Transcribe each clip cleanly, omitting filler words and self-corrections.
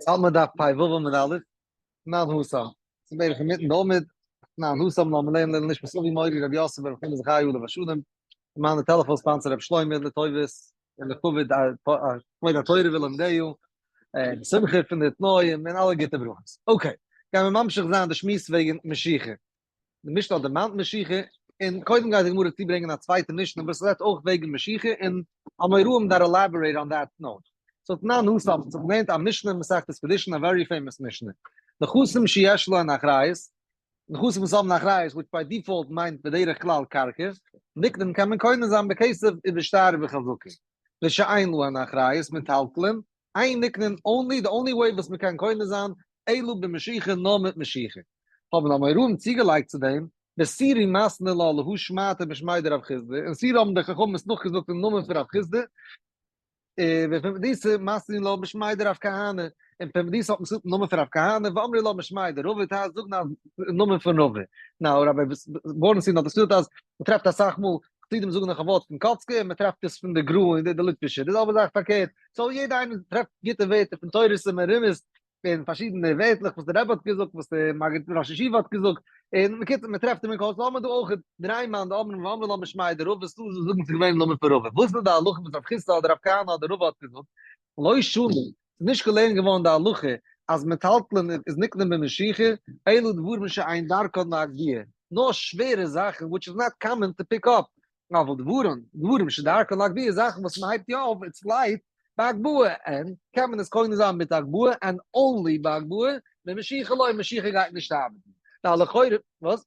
האלט מען דף פ ו עמוד א', תנן התם, ס'איז בערך אינמיטן די עמוד, תנן התם לאמיר לערנען לעילוי נשמת אבי מורי רבי יוסף ברוך חנא זכאי עליו השלום, למען די טעלעפאן sponsor רבי שלמה לטובת און לכבוד כבוד התורה ולומדיה, און שמחה פון די תנאים און אלע גוטע ברכות. Okay, גיימיר ממשיך זיין די שמועס וועגן משיכה. די משנה האט דערמאנט משיכה, און קודם גייט די גמרא צוברענגען א צווייטע משנה וואס רעדט אויך וועגן משיכה, און אמוראים that elaborate on that note. So תנן התם, ס'האט געלערנט א משנה אין מסכת קידושין, א very famous משנה. נכסים שיש להן אחריות, נכסים וואס האבן אחריות, which by default מיינט בדרך כלל קרקע, נקנין קען מען קונה זיין בכסף ובשטר ובחזקה. ושאין להן אחריות מטלטלין, אין נקנין only, די only way וואס מ'קען קונה זיין, אלא במשיכה נאר מיט משיכה. האבן אמוראים צוגעלייגט צו דעם, בסוריא מתנו לה להא שמעתא משמיה דרב חסדא, אין סוריא האבן די חכמים עס נאכגעזאגט אין נאמען פון רב חסדא, ובפומבדיתא מתנו לה משמיה דרב כהנא, אין פומבדיתא האט מען עס געזאגט אין נאמען פון רב כהנא, ואמרי לה משמיה דרבא, טייל זאגן אז אין נאמען פון רבא. Now Rabbi בורנסטין האט עס געזאגט אז מ'טרעפט אסאך מאל חסידים זאגן נאך א ווארט פון קאצקע און מ'טרעפט עס פון די גרא און די ליטווישע, די זעלבע זאך פארקערט, so יעדע איינער טרעפט גוטע ווערטער פון תורות און מרומז פון פארשידענע ווערטלעך וואס די רבי האט געזאגט וואס די מגיד ראש ישיבה האט געזאגט, און בקיצור מ'טרעפט אים אין קאצק, האבן מיר דא אויך דריי מאן דאמרים ואמרי לה משמיה דרבא ס'דא וואס זאגן ס'איז געווען נאמען פון רבא, וואס איז די הלכה וואס רב חסדא אדער רב כהנא אדער רבא האט געזאגט? לא שנו, ס'איז נישט געלערנט געווארן די הלכה אז מטלטלין איז נקנה במשיכה, אלא דברים שאין דרכן להגביה, נאר שווערע זאכן which is not common to pick up, אבל דברים, דברים שדרכן להגביה, זאכן וואס מ'הייבט יא אויף, it's light, בהגבהה אין, קען מען עס קונה זיין מיט הגבהה and only בהגבהה, במשיכה לא, משיכה גייט נישט ארבעטן. די לכאורה, וואס?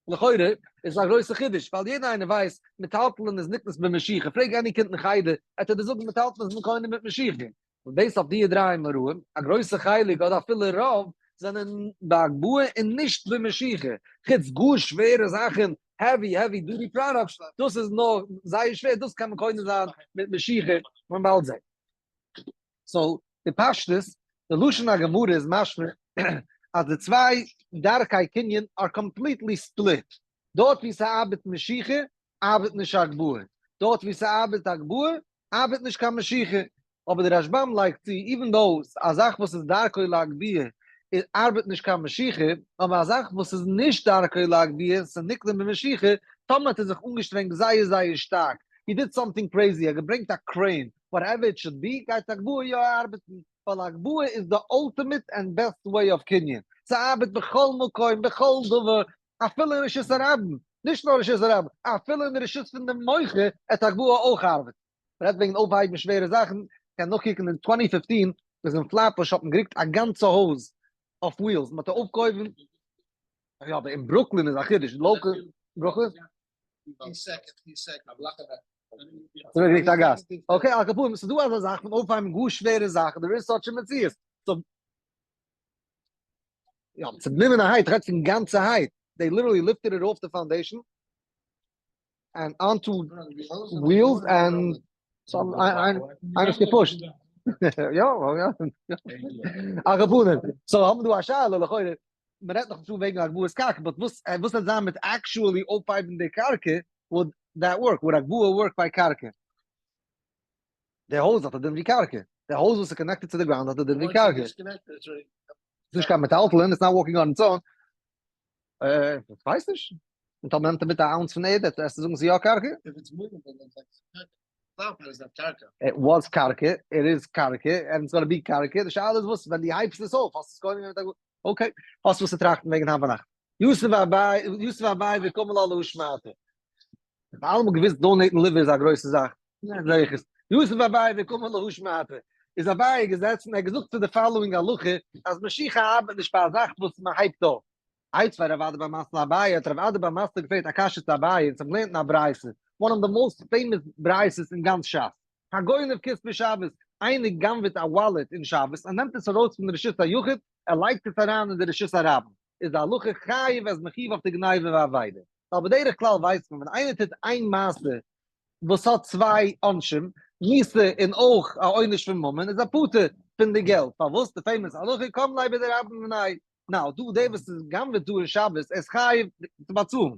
לכאורה איז עס א גרויסע חידוש, ווייל יעדער איינער ווייסט מטלטלין איז נקנית במשיכה, פרעג any קינד אין חדר, עט ער דיר זאגן מטלטלין איז מען קונה מיט משיכה. און based אויף די דריי אמוראים, א גרויסע חלק אדער אפילו רוב זענען בהגבהה און נישט במשיכה, חוץ גאר שווערע זאכן, heavy heavy duty products, דאס איז נאר זייער שווער, דאס קען מען קונה זיין מיט משיכה, מען באלד זען. So די פשטות, די לשון הגמרא איז משמע אז די צוויי דרכי קנין are completely split, דארט ווי ס'ארבעט משיכה ארבעט נישט הגבהה, דארט ווי ס'ארבעט הגבהה ארבעט נישט קיין משיכה, אבער די רשבם לייגט צו, even though א זאך וואס איז דרכו להגביה ארבעט נישט קיין משיכה, אבער א זאך וואס איז נישט דרכו להגביה, ס'נקנה במשיכה, טאמער האט ער זיך אנגעשטרענגט זייער זייער שטארק, he did something crazy, ער האט געברענגט א crane, whatever it should be, גייט הגבהה יא ארבעטן, ווייל הגבהה איז די ultimate and best way of קנין, ס'ארבעט בכל מקום, בכל דבר, אפילו אין רשות הרבים, נישט נאר רשות הרבים, אפילו אין רשות פון די מוכר, עט הגבהה אויך ארבעטן. מ'רעדט וועגן אויפהייבן שווערע זאכן, קען נאכקוקן אין twenty fifteen איז אין פלעטבוש האט מען גערוקט א גאנצע הויז אויף wheels, מ'האט אויפגעהויבן, יא אבער אין ברוקלין איז א חידוש, local, ברוקלין? צוריק א גאס. Okay, על כל פנים, ס'איז דא אזא זאך פון אויפהייבן גאר שווערע זאכן, there is such a מציאות. So, יא, צענומענערהייט, רעדט פון גאנצערהייט, they literally lifted it off the foundation and onto wheels and איינער האט געפושט. יא, יא. על כל פנים, so האבן דא א שאלה לכאורה, מען רעדט נאך נישט דא וועגן הגבהת קרקע, but וואס וואס וועט זיין מיט actually אויפהייבן די קרקע, would that work? Would הגבהה work ביי קרקע? די הויז האט א דין ווי קרקע, די הויז וואס איז connected צו די ground האט א דין ווי קרקע. ס'איז נישט קיין מטלטלין, it's not walking on its own. איך ווייס נישט. און טאמער נעמט ער מיט א ounce פון ערד, וועסטו זאגן ס'איז יא קרקע? It was קרקע, it is קרקע, and it's gonna be קרקע, די שאלה איז וואס, ווען דו הייבסט עס אויף, האסטו עס קודם געווען מיט א גו. Okay, האסט וואס צו טראכטן וועגן היינט ביינאכט. יתיב אביי, יתיב אביי וקאמר לה להא שמעתא. כ'האב אלעמאל געוואוסט donate ן liver איז א גרויסע זאך. זעה איך עס. יתיב אביי וקאמר להא שמעתא. איז אביי געזעצן און ער האט געזאגט צו די following הלכה אז משיכה ארבעט נישט ביי א זאך וואס מען הייבט אויף. איתיביה רב אדא בר מתנה לאביי האט רב אדא בר מתנה געפרעגט א קשיא צו אביי אונז האבן געלערנט אין א ברייתא, one of the most famous ברייתות אין גאנץ שס. הגונב כיס בשבת, איינער גנב'עט א wallet אין שבת, ער נעמט עס ארויס פון די רשות היחיד, ער לייגט עס אריין אין די רשות הרבים, איז די הלכה חייב אז מחיוב אויף די גניבה ואבידה. ווייל בדרך כלל ווייסט מען ווען איינער טוט איין מעשה וואס האט צוויי עונשים, מיתה און אויך א עונש פון ממון, איז ער פטור פון די געלט, פארוואס? די famous הלכה קם ליה בדרבה מיניה, now דא דער וואס איז גנב'עט דא אין שבת ער איז חייב צו באצאלן,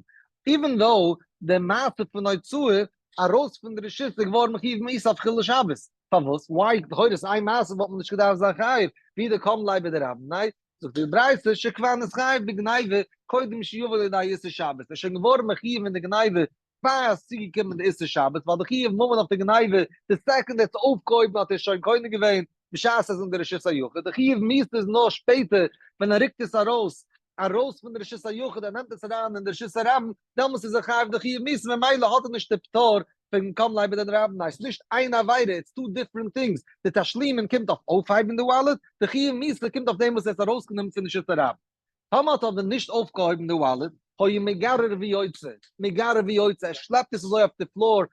even though די מעשה פון הוצאה ארויס פון די רשות איז געווארן מחיוב מיתה אויף חילול שבת. פארוואס? Why? לכאורה איז איין מעשה וואלט מען נישט געדארפט זיין חייב, ווי די קם ליה בדרבה מיניה, זאגט די ברייתא שכבר נתחייב בגניבה קודם שיבא לידי איסור שבת, ער איז שוין געווארן מחיוב אין די גניבה פאר עס איז צוגעקומען די איסור שבת, ווייל די חיוב ממון אויף די גניבה די second ער האט עס אויפגעהויבן האט ער שוין קונה געווען בשעת עס איז אין די רשות היחיד, די חיוב מיתה איז נאר שפעטער ווען ער רוקט עס ארויס ארויס פון די רשות היחיד ער נעמט עס אריין אין די רשות הרבים, דעמאלס איז ער חייב די חיוב מיתה ממילא האט ער נישט די פטור פון קם ליה בדרבה מיניה, ס'איז נישט איין עבירה, it's two different things, די תשלומין קומט אויף אויפהייבן די wallet, די חיוב מיתה קומט אויף דעם וואס ער האט עס ארויסגענומען פון די רשות הרבים. טאמער האט אבער נישט אויפגעהויבן די wallet, היה מגרר ויוצא, מגרר ויוצא, ער שלעפט עס אזוי אויף די floor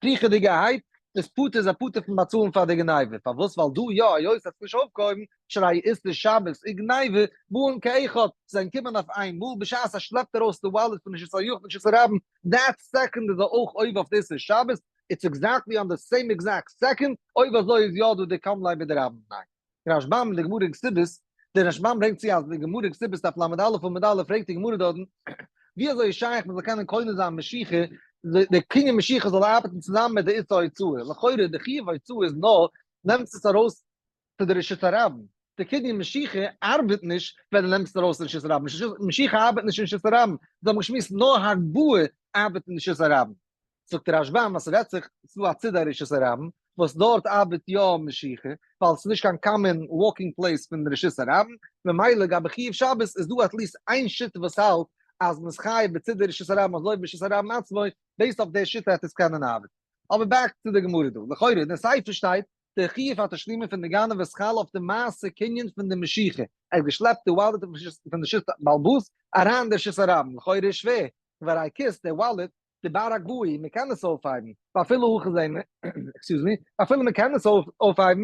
קריכעדיגערהייט, איז פטור איז ער פטור פון באצאלן פאר די גניבה, פארוואס? ווייל דא יא, היות ער האט עס נישט אויפגעהויבן, שהרי איסור שבת וגניבה באין כאחד, זיי קומען אויף איין מאל, בשעת ער שלעפט ארויס די wallet פון רשות היחיד און רשות הרבים, that second איז ער אויך עובר אויף די איסור שבת, it's exactly on the same exact second, אויב אזוי איז יא דא די קם ליה בדרבה מיניה. רשבם אין די גמרא אין כתובות, דער רשבם ברענגט צו אז די גמרא אין כתובות דף ל"א עמוד א' פרעגט די גמרא דארטן, ווי אזוי איז שייך מען זאל קענען קונה זיין משיכה, די קנין משיכה זאל ארבעטן צוזאמען מיט די איסור הוצאה, לכאורה די חיוב הוצאה איז נאר נעמסט עס ארויס צו די רשות הרבים, די קנין משיכה ארבעט נישט ווען דו נעמסט ארויס רשות הרבים, משיכה ארבעט נישט אין רשות הרבים, זיי האבן געשמועסט נאר הגבהה ארבעט אין רשות הרבים. זאגט דער רשבם אז ס'רעדט זיך ס'דא א צידי רשות הרבים וואס דארט ארבעט יא משיכה ווייל ס'איז נישט קיין common walking place פון רשות הרבים, ממילא לגבי חיוב שבת איז דא at least איין שיטה וואס האלט אז מ'איז חייב בצידי רשות הרבים אזוי ווי ברשות הרבים עצמו, based אויף די שיטה העט עס קענען ארבעטן. אבער back צו די גמרא דא, לכאורה אין די סיפא שטייט די חיוב התשלומין פון די גנב איז חל אויף די מעשה קנין פון די משיכה, ער האט געשלעפט די wallet פון די רשות בעל הבית אריין אין די רשות הרבים, לכאורה איז שווער, והראי' כיס די wallet דבר הגבהה, מען קען עס אויפהייבן, ואפילו הכי זעמיר, excuse me, אפילו מען קען עס אויפהייבן,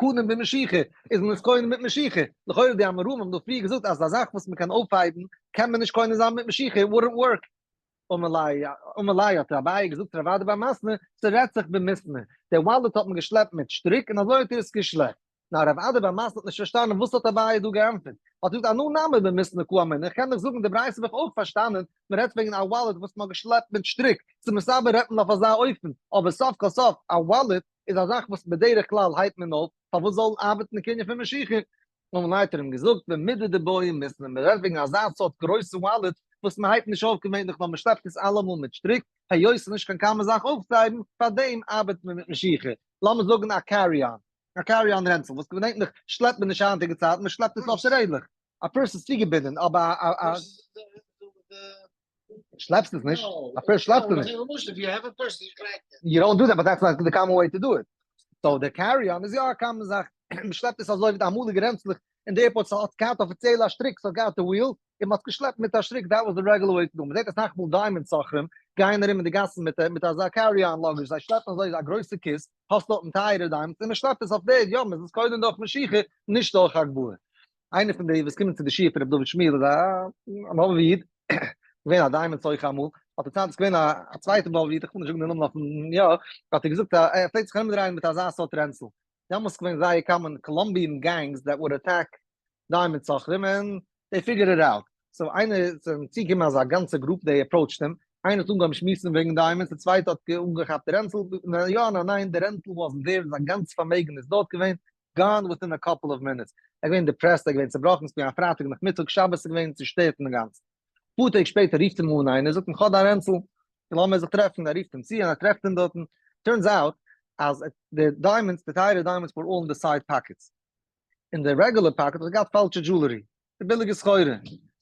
קנין במשיכה, איז מען עס קונה מיט משיכה, לכאורה די אמוראים האבן דא פריער געזאגט אז א זאך וואס מען קען אויפהייבן קען מען נישט קונה זיין מיט משיכה, it wouldn't work. אמר ליה האט אביי געזאגט רב אדא בר מתנה, ס'רעדט זיך במיסנא, די wallet האט מען געשלעפט מיט שטריק און אזוי האט ער עס געשלעפט. נאר רב אדא בר מתנה האט נישט פארשטאנען וואס האט אביי דא געענטפערט, האט געזאגט אנא נמי במיסנא קאמינא, איך קען דיך זאגן די ברייתא האב איך אויך פארשטאנען, מען רעדט וועגן א wallet וואס מען האט געשלעפט מיט שטריק, ס'איז מסתבר רעדט מען אויף אזא אופן, אבער סוף כל סוף א wallet איז א זאך וואס בדרך כלל הייבט מען אויף, פארוואס זאל ארבעטן די קנין פון משיכה? און האט ער אים געזאגט במידי דבעי מיסנא, מען רעדט וועגן אזא סארט גרויסע wallet וואס מען הייבט נישט אויף געווענליך נאר מען שלעפט עס אלעמאל מיט שטריק, היות ס'איז נישט קיין common זאך אויפצוהייבן, פארדעם ארבעט מען מיט משיכה, לאמיר זאגן א carry-on, א carry-on רענצל וואס געווענליך שלעפט מען נישט היינטיגע צייטן, מען שלעפט עס אויף די רעדלעך, א purse איז צוגעבינדען אבער א א. שלעפסט עס נישט, א purse שלעפסטו נישט. You don't do that but that's not the common way to do it. So די carry-on איז יא א common זאך, מען שלעפט עס אזוי ווי די אמאליגע רענצלעך אין די airport ס'האט געהאט אפיציעל א שטריק ס'האט געהאט די wheel און מ'האט געשלעפט מיט א שטריק that was the regular way to do, מ'זעט אסאך מאל diamond סוחרים גייען ארום אין די גאסן מיט מיט אזא carry-on luggage זיי שלעפן אזוי א גרויסע קיסט האסט דארטן טייערע diamonds און מ'שלעפט עס אויף די ערד, יא מ'איז עס קונה דורך משיכה נישט דורך הגבהה. איינער פון די וואס קומען צו די שיעור פון רבי דוד שמואל איז א באבובער איד, געווען א diamond סוחר אמאל, האט דערציילט עס איז געווען א צווייטע באבובער איד, איך וויל נישט זאגן די נאמען אויפן יא, האט ער געזאגט אז ער פלעגט זיך ארומדרייען מיט אזא סארט רענצל, דעמאלס איז געווען זייער common Colombian gangs that would attack diamond סוחרים and they figured it out, so איינער איז אים צוגעקומען אזא גאנצע group they approached אים, איינער האט אנגעהויבן שמועסן וועגן diamonds, די צווייטע האט אנגעכאפט די רענצל, יא און ניין די רענצל wasn't there, זיין גאנץ פארמעגן איז דארט געווען, gone within a couple of minutes, ער איז געווען depressed, ער איז געווען צעבראכן, ס'איז געווען א פרייטאג נאכמיטאג, שבת איז געווען צושטערט אינגאנצן. אפאר טעג שפעטער רופט אים אן איינער, זאגט אים כ'האב דיין רענצל, לאמיר זיך טרעפן, ער רופט אים צו און ער טרעפט אים דארטן, turns out אז די diamonds, די טייערע diamonds were all in the side pockets, אין די regular pocket האט ער געהאט פאלשע jewelry, די ביליגע סחורה,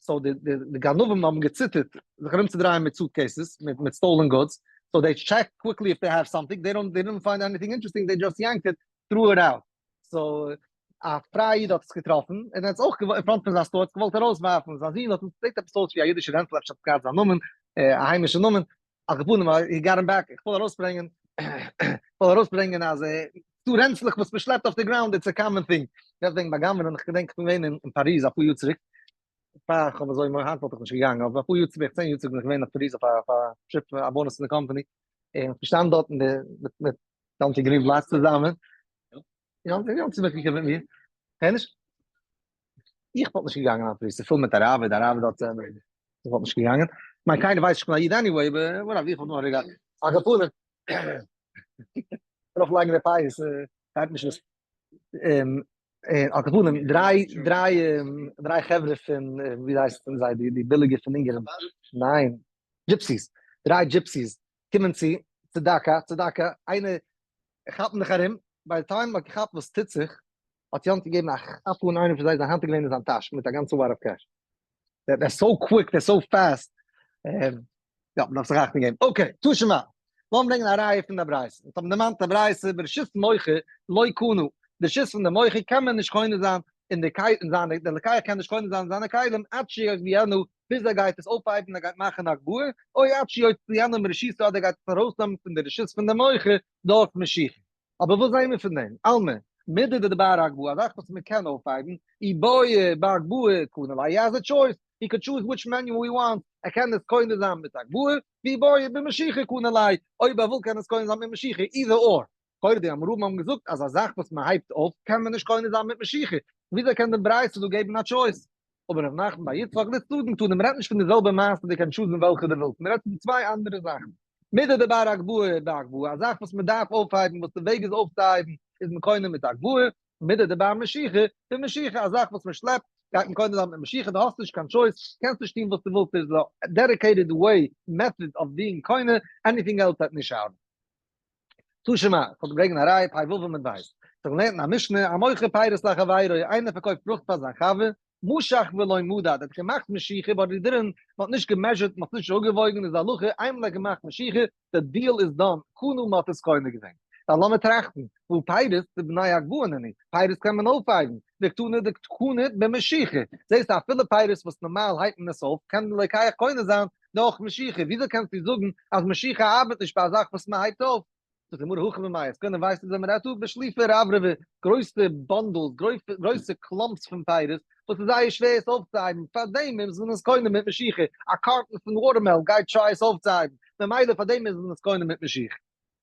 so די די גנבים האבן געציטערט זיך ארומצודרייען מיט suitcases מיט stolen goods, so they check quickly if they have something, they don't they didn't find anything interesting, they just yanked it, threw it out. So א פרייע איד האט עס געטראפן, און ער האט עס אויך אין front פון זיין store האט עס געוואלט ארויסווארפן, זיין זון האט עס, זעט עפעס אויס ווי א אידישע רענצל, אפשר האט עס געהאט זיין נאמען, א היימישע נאמען, על כל פנים he got him back, איך וויל ארויסברענגען, איך וויל ארויסברענגען אז ס'דא רענצלעך וואס מ'שלעפט אויף די ground, it's a common thing, רעדט וועגן בא'גנב'ענען, איך געדענק איך בין געווען אין פאריז אפאר יאר צוריק, פאר איך האב אזוי היינט וואלט איך נישט געגאנגען, אבער אפאר יאר צוריק, 10 יאר צוריק בין איך געווען אויף פאריז אויף א trip, א bonus פון די קאמפאני, און איך בין געשטאנען דארט מיט מיט יאנטי גרינבלאט צוזאמען, יאנטי איז מיטגעקומען מיט מיר, הער נישט? איך וואלט נישט געגאנגען אויף פאריז, ס'איז פול מיט אראבער, די אראבער דארט זענען, איך וואלט נישט געגאנגען, כ'מיין קיינער ווייסט נישט איך בין א איד anyway, אבער וואטעווער, איך וואלט נאר געגאנגען, על כל פנים. ארויף לייגן די פיאות, גייט נישט וואס. על כל פנים, דריי, דריי, דריי חברה פון, ווי הייסט זיי, די ביליגע פון אונגערן, ניין, gypsies, דריי gypsies קומען צו צדקה, צדקה, איינער כאפן זיך ארום, by the time מ'האט געכאפט וואס טוט זיך, האט יאנטי געגעבן א כאפ אן איינער פון זיי, זיין האנט איז געווען אין זיין טאש מיט א גאנצע wad of cash. They're so quick, they're so fast. יא, מ'דארף זיך אכטונג געבן. Okay, תא שמע. לאמיר ברענגען א ראיה פון די ברייתא. אונז האבן דערמאנט א ברייתא ברשות מוכר לא קנה. די רשות פון די מוכר קען מען נישט קונה זיין אין די כלים, אין זיינע, דער לוקח קען נישט קונה זיין אין זיינע כלים עד שיגביהנו, ביז ער גייט עס אויפהייבן, ער גייט מאכן הגבהה, או עד שיוציאנו מרשותו, אדער ער גייט עס ארויסנעמען פון די רשות פון די מוכר דורך משיכה. אבער וואס זעהן מיר פון דעם? אלמא, מידי דבר הגבהה, א זאך וואס מען קען אויפהייבן, אי בעי בהגבהה קני ליה, he has a choice, he could choose which menu he wants, ער קען עס קונה זיין מיט הגבהה, ואי בעי במשיכה קני ליה, אויב ער וויל קען עס קונה זיין מיט משיכה, either or. קודם די אמוראים האבן געזאגט אז א זאך וואס מען הייבט אויף קען מען נישט קונה זיין מיט משיכה, וויאזוי קען די ברייתא דא געבן א choice? אבער ר' נחמן בר יצחק לצדדים קתני, מ'רעדט נישט פון די זעלבע מעשה דו קענסט choose ן וועלכע דו ווילסט, מ'רעדט פון צוויי אנדערע זאכן. מידי דבר הגבהה בהגבהה, א זאך וואס מ'דארף אויפהייבן וואס די וועג איז אויפצוהייבן איז מען קונה מיט הגבהה, מידי דבר משיכה במשיכה, א זאך וואס מ'שלעפט גייט מען קונה זיין מיט משיכה, דו האסט נישט קיין choice, קענסט נישט טון וואס דו ווילסט, דער איז א dedicated way, method of being קונה, anything else וועט נישט ארבעטן. תא שמע, איך וועל ברענגען א ראיה פ' ו' עמוד ב'. זיך געלערנט אין א משנה, המוכר פירות לחבירו, איינער פארקויפט פרוכט פאר זיין חבר, משך ולא מדד, ער האט געמאכט משיכה, but he didn't, מען האט נישט גע measure ט, מען האט נישט אפגעוואויגן, איז די הלכה, איינמאל ער האט געמאכט משיכה, די deal איז done, קנה מען האט עס קונה געווען. דאן לאמיר טראכטן, והא פירות דבני הגבהה נינהו, פירות קען מען אויפהייבן, וקתני דקני במשיכה, זעסט אפילו פירות וואס נארמאל הייבט מען עס אויף, קען לוקח קונה זיין דורך משיכה, וויאזוי קענסטו זאגן אז משיכה ארבעט נישט ביי א זאך וואס מען הייבט אויף? זאגט די גמרא הכא במאי עסקינן ווייסט וויאזוי מען רעדט דא? בשליפי רברבי, גרויסע bundles, גרויסע clumps פון פירות, וואס איז זייער שווער עס אויפצוהייבן, פארדעם איז מען עס קונה מיט משיכה, א carton פון watermelon גייט try עס אויפצוהייבן, ממילא פארדעם איז מען עס קונה מיט משיכה.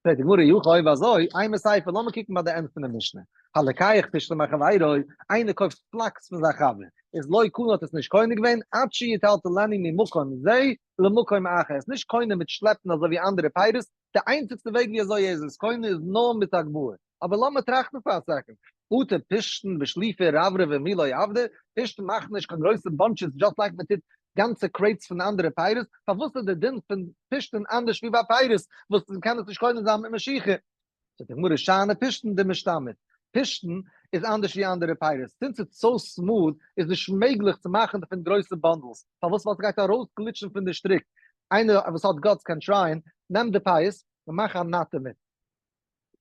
פרעגט די גמרא אי הכי אויב אזוי, אימא סיפא, לאמיר קוקן ביי די end פון די משנה, הלוקח פשתן מחבירו, איינער קויפט flax פון זיין חבר, איז לא קנה האט עס נישט קונה געווען, עד שיטלטלנו ממקום זה למקום אחר, עס איז נישט קונה מיט שלעפן אזוי ווי אנדערע פירות, די איינציגסטע וועג ווי אזוי ער איז עס קונה איז נאר מיט הגבהה. אבער לאמיר טראכטן פאר א second, אטו פשתן בשליפי רברבי מי לא עבדי, פשתן מאכט נישט קיין גרויסע bunches just like מען טוט גאנצע crates פון אנדערע פירות, פארוואס איז די דין פון פשתן אנדערש ווי ביי פירות וואס מען קען עס נישט קונה זיין מיט משיכה? זאגט די גמרא שאני פשתן דמשתמיט, פשתן איז אנדערש ווי אנדערע פירות, since it's so smooth איז נישט מעגליך צו מאכן דערפון גרויסע bundles, פארוואס? ווייל ס'גייט ארויסגליטשן פון די שטריק, איינער וואס האט guts קען try ען, נעם די פירות און מאך א knot דערמיט.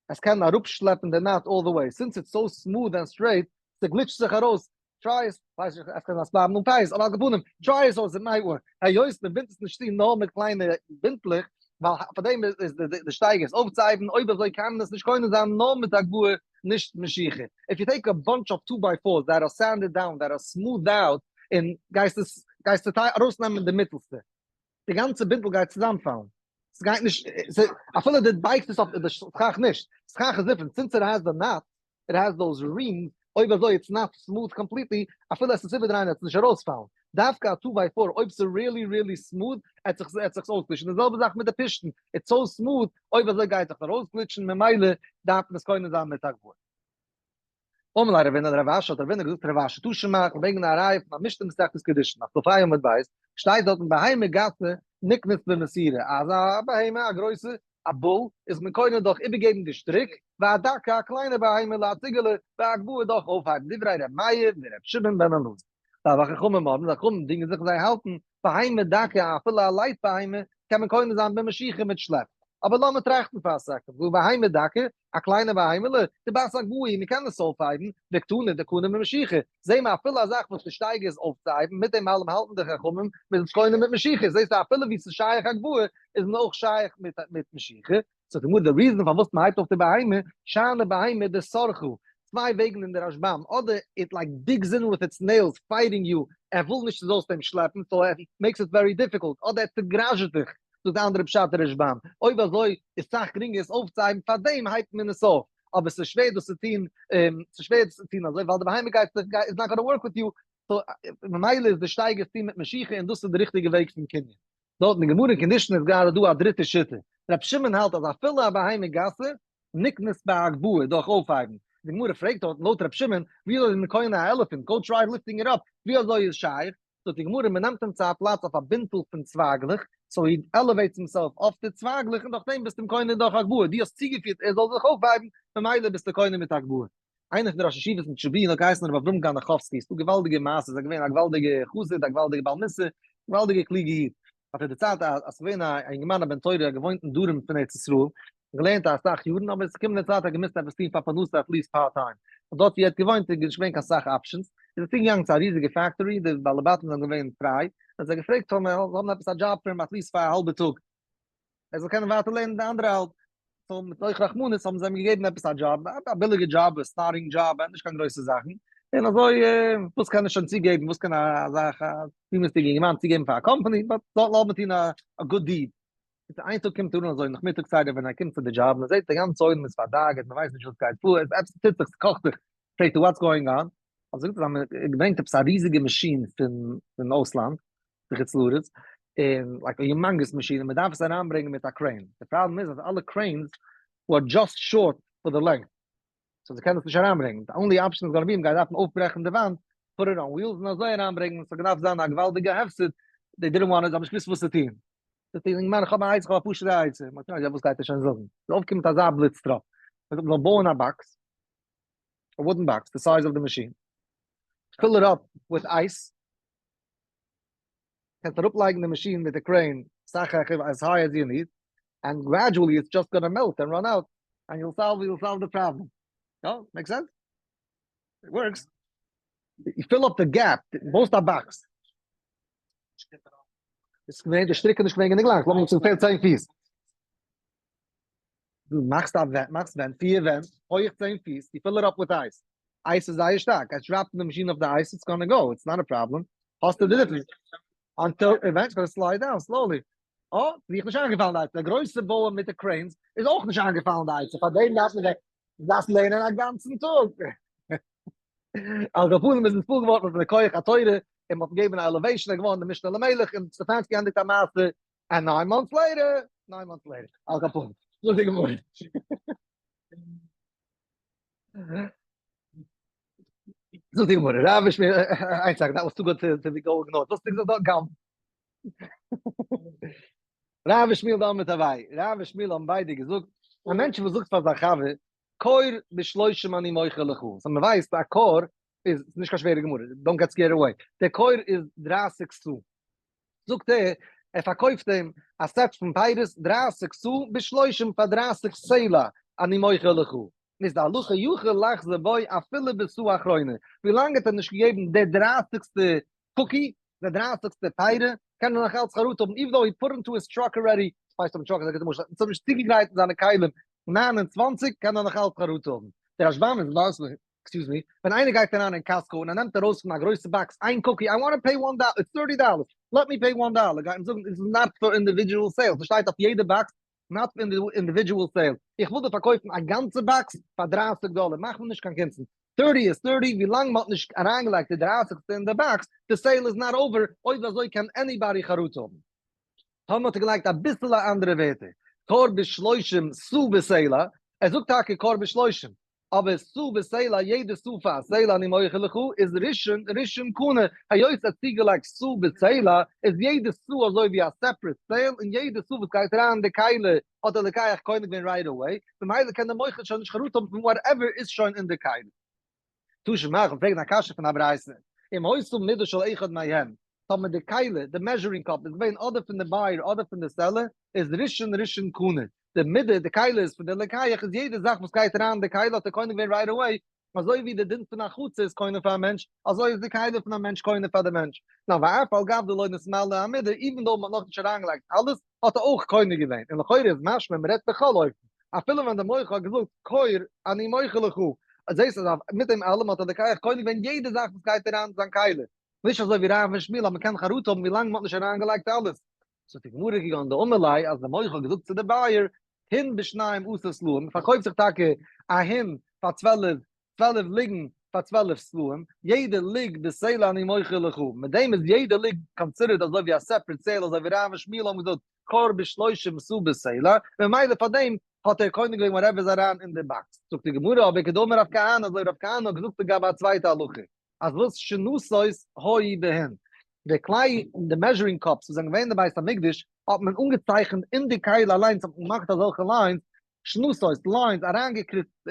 עס קען אראפשלעפן די knot all the way, since it's so smooth and straight, ס'גליטשט זיך ארויס, try עס, ווייס איך עס קען זיין ס'בלייבן אן פיאות, אבער על כל פנים, try עס אויס, it might work, היות מען בינדט עס נישט צו נאר מיט קליינע בינטלעך, ווייל פאר דעם איז די שטייגער עס אויפצוהייבן, אויב אזוי קען מען עס נישט קונה זיין נאר מיט הגבהה נישט משיכה. If you take a bunch of two by fours that are sanded down, that are smoothed out, און גייסט עס גייסטו ארויסנעמען די מיטעלסטע, די גאנצע בינטל גייט צוזאמפאלן, ס'גייט נישט, אפילו די בייגסט עס אויף די סכך נישט, סכך איז different, since it has the knot, it has those rings, אויב אזוי it's not smooth completely, אפילו עס איז איבערדרייען עט עס נישט ארויספאלן, דווקא א two by four אויב ס'איז really really smooth עט זיך עט זיך עס אויסגליטשן, די זעלבע זאך מיט די פשתן, it's so smooth, אויב אזוי גייט זיך עס ארויסגליטשן, ממילא דארף מען עס קונה זיין מיט הגבהה. אמר ליה רבינא לרב אשי, האט רבינא געזאגט רב אשי, תא שמע, איך ברענג א ראיה פון א משנה מסכת קידושין, אויף כ"ה עמוד ב', שטייט דארטן בהמה גסה נקנית במסירה, אז א בהמה א גרויסע, א bull, איז מען קונה דורך איבערגעבן די שטריק, והדקה א קליינע בהמה'לע א ציגעלע, בהגבהה דורך אויפהייבן, דברי ר' מאיר ור' שמעון בן אלעזר. וחכמים אומרים, די חכמים דינגען זיך און זיי האלטן, בהמה דקה, אפילו א light בהמה, קען מען קונה זיין במשיכה מיט שלעפ. אבער לאמיר טראכטן פאר א second, והא בהמה דקה, א קליינע בהמה'לע, דבת הגבהה, מען קען עס אויפהייבן, וקתני דקני במשיכה, זעה מיר אפילו א זאך וואס די שטייגער איז אויפצוהייבן, מיט דעם אלעם האלטן די חכמים, מען איז קונה מיט משיכה, זעסטו אפילו ווי ס'איז שייך הגבהה, איז מען אויך שייך מיט משיכה. זאגט די גמרא די reason פארוואס מען הייבט אויף די בהמה, שאני בהמה דסרחא, צוויי וועגן אין די רשב"ם, אדער it like digs in with its nails fighting you, ער וויל נישט דו זאלסט אים שלעפן, so ער makes it very difficult, אדער ער צעגראזשעט דיך, זאגט די אנדערע פשט אין רשב"ם, אויב אזוי איז סאך גרינגער עס אויפצוהייבן פארדעם הייבט מען עס אויף, אבער ס'איז שווער דאס צו טון, ס'איז שווער דאס צו טון אזוי ווייל די בהמה גייט זיך is not gonna work with you, so ממילא איז די שטייגער עס טון מיט משיכה און דאס איז די ריכטיגע וועג פון קנין. דארט אין די גמרא אין קידושין איז גראדע דא א דריטע שיטה, רבי שמעון האלט אז אפילו א בהמה גסה נקנית בהגבהה דורך אויפהייבן. די גמרא פרעגט דארט לויט ר' שמעון, ווי אזוי איז מען קונה א elephant, go try lifting it up, ווי אזוי איז שייך? זאגט די גמרא מען נעמט אים צו א פלאץ אויף א בינטל פון צווייגלעך, so he elevates himself אויף די צווייגלעך און דורך דעם ביסטו אים קונה דורך הגבהה, דו האסט צוגעפירט ער זאל זיך אויפהייבן, ממילא ביסטו קונה מיט הגבהה. איינער פון די ראשי ישיבות אין טשעבין האט געהייסן ר' אברהם גאנאכאווסקי, ס'דא געוואלדיגע מעשות, ער איז געווען א געוואלדיגע חסיד, א געוואלדיגע בעל מוסר, געוואלדיגע קלוגע איד. האט ער דערציילט אז ס'איז געווען א אינגערמאן א בן תורה, ער האט געוואוינט אין דרום פון ארץ ישראל, געלערנט אסאך יארן, אבער עס איז געקומען די צייט ער האט געמוזט עפעס טון פאר פרנסה at least part time, און דארט ווי ער האט געוואוינט איז נישט געווען קיין סאך options, איז ער צוגעגאנגען צו א ריזיגע factory, די בעלי בתים זענען געווען פריי, און זיי געפרעגט טאמער זיי האבן עפעס א דזשאב פאר אים at least פאר א האלבע טאג, ער זאל קענען ווייטער לערנען די אנדערע האלב, so מתוך רחמנות האבן זיי אים געגעבן עפעס א דזשאב, א ביליגע דזשאב, א starting job, נישט קיין גרויסע זאכן, און אזוי וואס קען ער שוין צוגעבן, וואס קען אזא תמימות'דיגע אינגערמאן צוגעבן פאר א קאמפאני, but לאמיר טון א good deed. איין טאג קומט ער אן אזוי נאכמיטאג צייט ווען ער קומט צו די דזשאב, מען זעט די גאנצע עולם איז פארדאגה'ט, מען ווייסט נישט וואס גייט פאר, עפעס טוט זיך, ס'קאכט זיך, פרעגט ער what's going on, האט זיך געזאגט אז מען האט געברענגט עפעס א ריזיגע מאשין פון אויסלאנד, פון חוץ לארץ, און like א humongous מאשין, און מען דארף עס אריינברענגען מיט א crane, די פראבלעם איז אז אלע cranes were just short for the length, so זיי קענען עס נישט אריינברענגען, די only option איז gonna be מ'גייט דארפן אויפברעכן די וואנט, put it on wheels און אזוי אריינברענגען, ס'האט געדארפט זיין א געוואלדיגע הפסד, they didn't want it, זיי האבן נישט געוואוסט וואס צו טון. זאגט דער אינגערמאן איך האב א עצה, איך האב א פשוט'ע עצה, מ'האט יא, וואס גייט ער שוין זאגן, איז אויפגעקומען מיט אזא בליץ טראפ, ער זאגט מ'זאל בויען א box, א wooden box the size of the machine, fill it up with ice, קענסט אראפלייגן די מאשין מיט די crane סאך העכער as high as you need, and gradually it's just gonna melt and run out, and you'll solve you'll solve the problem. יא? make sense? It works. You fill up the gap, בויסט א box. איז געווען די שטריק איז נישט געווען גענוג לאנג, לאמיר זאגן ס'פעלט 10 פיס. דו מאכסט א ווענט, מאכסט ווענט, פיר ווענט, הויך 10 פיס, you fill it up with ice. Ice איז זייער שטארק, גייסט drop ן די מאשין אויף די ice, it's gonna go, it's not a problem. האסטו די difference. Until eventually gonna slide down slowly. אה, ווי איך נישט איינגעפאלן די עצה, דער גרויסע בויער מיט די cranes איז אויך נישט איינגעפאלן די עצה, פאר דעם דארף מען דארף לערנען א גאנצן טאג. על כל פנים איז נתפעל געווארן פון די כח התורה, און מ'האט אים געגעבן א elevation, ער איז געווארן די משנה למלך, און סטעפאנסקי ענדיגט א מעשה, and nine months later, nine months later, על כל פנים, זאגט די גמרא. זאגט די גמרא, רב ושמואל, איין second, that was too good to be go ignored, וואס האסטו געזאגט דארט גאמ? רב ושמואל דאמרי תרוייהו, רב ושמואל האבן ביידע געזאגט, א מענטש וואס זאגט פאר זיין חבר, כור בשלושים אני מוכר לך, so מען ווייסט א כור איז נישט קיין שווערע גמרא, don't get scared away, דער כור איז 30 סאה, זאגט ער, ער פארקויפט אים א set פון פירות 30 סאה בשלושים פאר 30 סלע אני מוכר לך, איז די הלכה יכול לחזור בו אפילו בסאה אחרונה, ווילאנג האט ער נישט געגעבן די דרייסיגסטע cookie, די דרייסיגסטע פירה, קען ער נאך אלץ חרטה האבן, even though he put into his truck already, ווייסט אויב truck איז א גוטע משל, עס האט נישט צוגעגרייט אין זיינע כלים 29, קען ער נאך אלץ חרטה האבן. דער רשב"ם איז מסביר, excuse me, ווען איינער גייט אריין אין Costco און ער נעמט ארויס פון א גרויסע box איין cookie, I want pay one dollar, it's 30 dollars, let me pay one dollar, גייט מען זאגן it's not for individual sales, עס שטייט אויף יעדע box not for individual sales, איך וויל דיר פארקויפן א גאנצע box פאר 30 דאלער, מאך מיר נישט קיין קונצן, 30 איז 30, ווי לאנג מ'האט נישט אריינגעלייגט די דרייסיגסטע אין די box, די sale איז not over, אויב אזוי קען anybody חרטה האבן. טאמער האט ער געלייגט אביסעלע אנדערע ווערטער, כור בשלושים סאה בסלע, ער זאגט טאקע כור בשלושים, אבער סאה בסלע, יעדע סאה פאר א סלע אני מוכר לך, איז ראשון ראשון קנה, היות ער האט צוגעלייגט סאה בסלע, איז יעדע סאה אזוי ווי א separate sale, און יעדע סאה וואס גייט אריין אין די כלי האט דער לוקח קונה געווען right away, ממילא קען דער מוכר שוין נישט חרטה האבן פון whatever איז שוין אין די כלי. תא שמע, איך פרעג א קשיא פון א ברייתא, אם היתה מידה של אחד מהם, טאמער די כלי, די measuring cup איז געווען אדער פון די buyer אדער פון די seller, איז ראשון ראשון קנה, די מידה, די כלי איז פון די לוקח, איז יעדע זאך וואס גייט אריין אין די כלי האט ער קונה געווען right away, אזוי ווי די דין פון א חצר איז קונה פאר א מענטש, אזוי איז די כלי פון א מענטש קונה פאר די מענטש. נאר ואף על גב דלא נתמלאה המידה, even though מ'האט נאכנישט אריינגעלייגט אלעס, האט ער אויך קונה געווען, און לכאורה איז משמע מ'רעדט בכל אופן, אפילו ווען די מוכר האט געזאגט כור אני מוכר לך, זעסט אז מיט דעם אלעם האט דער לוקח קונה געווען יעדע זאך וואס גייט אריין אין זיין כלי, נישט אזוי ווי רב און שמואל אז מ'קען חרטה האבן ווילאנג מ'האט נישט אריינגעלייגט אלעס. זאגט די גמרא כגון דאמר ליה אז די מוכר האט געזאגט צו די buyer, הין בשניים עשר סלעים, מ'פארקויפט זיך טאקע א הין פאר 12, 12 לוגין פאר 12 סלעים, יעדע לוג בסלע אני מוכר לך, מיט דעם איז יעדע לוג considered אזוי ווי א separate sale, אזוי ווי רב און שמואל האבן געזאגט כור בשלושים סאה בסלע, ממילא פאר דעם האט ער קונה געווען whatever איז אריין אין די box. זאגט די גמרא, אבער כדאמר רב כהנא, אזוי רב כהנא האט געזאגט לגבי א צווייטע הלכה, אז וואס שנתות היו בהן, די כלי, די measuring cups וואס זענען געווען אין די בית המקדש, האט מען אנגעצייכנט אין די כלי אליינס האט מען געמאכט אזעלכע lines, שנתות, lines, אריינגעקריצט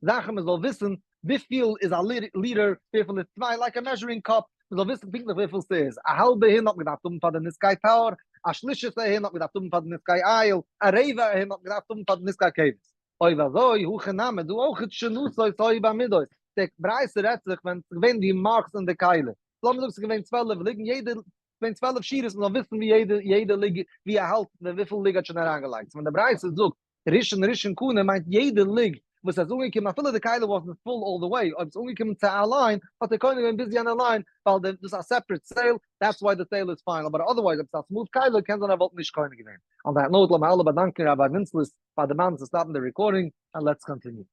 זאכן מען זאל וויסן וויפיל איז א ליטער, וויפיל איז צוויי, like א measuring cup, מען זאל וויסן פונקטליך וויפיל ס'איז, א האלבע הין האט מען געדארפט האבן פאר די נסכי תור, א שלישית ההין האט מען געדארפט האבן פאר די נסכי איל, א רבע ההין האט מען געדארפט האבן פאר די נסכי כבש. אויב אזוי, הכא נמי, דא אויך שנתות היו במידות, די ברייתא רעדט זיך ווען ס'איז געווען די marks אין די כלי, לאמיר זאגן ס'איז געווען 12 לוגין, יעדע געווען 12 שורות, מען זאל וויסן ווי יעדע יעדע לוג ווי ער האלט און וויפיל לוג האט שוין אריינגעלייגט, ווען די ברייתא זאגט ראשון ראשון קנה מיינט יעדע לוג וואס איז אנגעקומען אפילו די כלי wasn't full all the way, אויב איז אנגעקומען צו א line האט ער קונה געווען ביז יענע line ווייל די דאס איז א separate sale, that's why די sale איז final, אבער otherwise אויב ס'איז א smooth כלי קען זיין ער וואלט נישט קונה געווען. On that note לאמיר אלע באדאנקען Rabbi מינצלעס פאר די מאן צו stop ן די recording, and let's continue.